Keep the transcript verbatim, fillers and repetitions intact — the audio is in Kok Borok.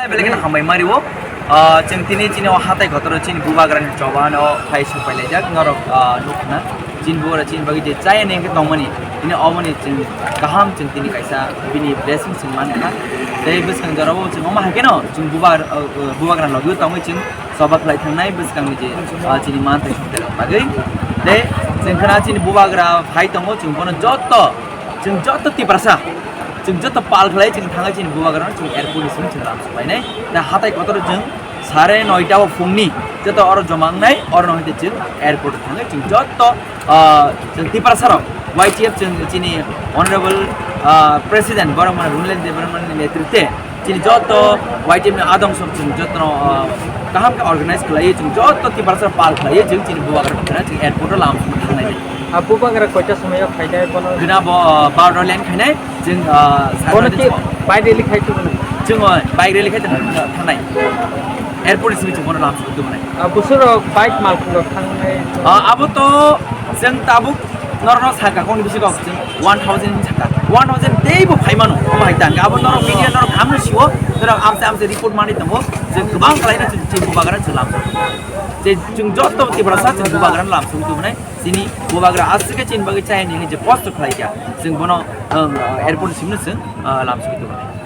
Belai kheno hambai mari o. Ah, chwng tini chini o hatai kotor o chini bubagrani choba no phai sok pai laijak norok, ah, nukna. Chini bubagra chini bagwi je chaya nengkhe tongmani. Tini oboni chwng kaham chwng tini kaisa bini blessing chwng mankha. Tei bwskang jorao chwng omo hai kheno chwng bubagra, ah, ah, bubagra logio tongwi chwng choba khlai thangnai bwskangni je, ah, chini manthai songthai rok bagwi. Tei chwng khna chini bubagra phai tongo chwng bono joto, chwng joto Tiprasa, chwng joto pal khlai chwng thangwi chini bubagra chwng airport ni simi chwng lam suklainai. Tei hatai kotor chwng sare noita o phungni joto oro joma wngnai, oro no hwnkhe chwng airport o thangwi chwng joto, ah, chwng Tiprasa rok, Y T F chwng chini honorable, ah, president Boromani Runlen Debbarmani netrite chini joto Y T F ni adong sok chwng joto no, ah, kaham khe organize khlaiwi chwng joto Tiprasa pal khlaiwi chwng chini bubagra phwrwngna chwng airport o lam simi thangnai. Ah, bubagra koita somoi o phainai bono? Bina bo, ah, barota land khainai. Chwng, ah, bono Saturday ki bike rally khai tongmani? Chwng, ah, bike rally khai tong-, thangnai. Airport simi chwng bono lam simi tongmani. Ah, busuro bike malkhung rok thangnai? Ah, abo to chwng tabuk norokno sakha kongni bisingo chwng one thousand sakha. One thousand teibo phai mano, omo hai tang. Abo norok media norok hamno siwo, norok amse amse report mani tongo. Chwng kwbang khlaina chwng, chwng bubagra chwng lam simi. Je chwng joto Tiprasa chwng bubagra lam simi tongmani. Chini bubagra aswk khe chini bagwi chaya nini je kosto khlaikha, chwng bono, um, airport simno chwng, uh, lam simi tongmani.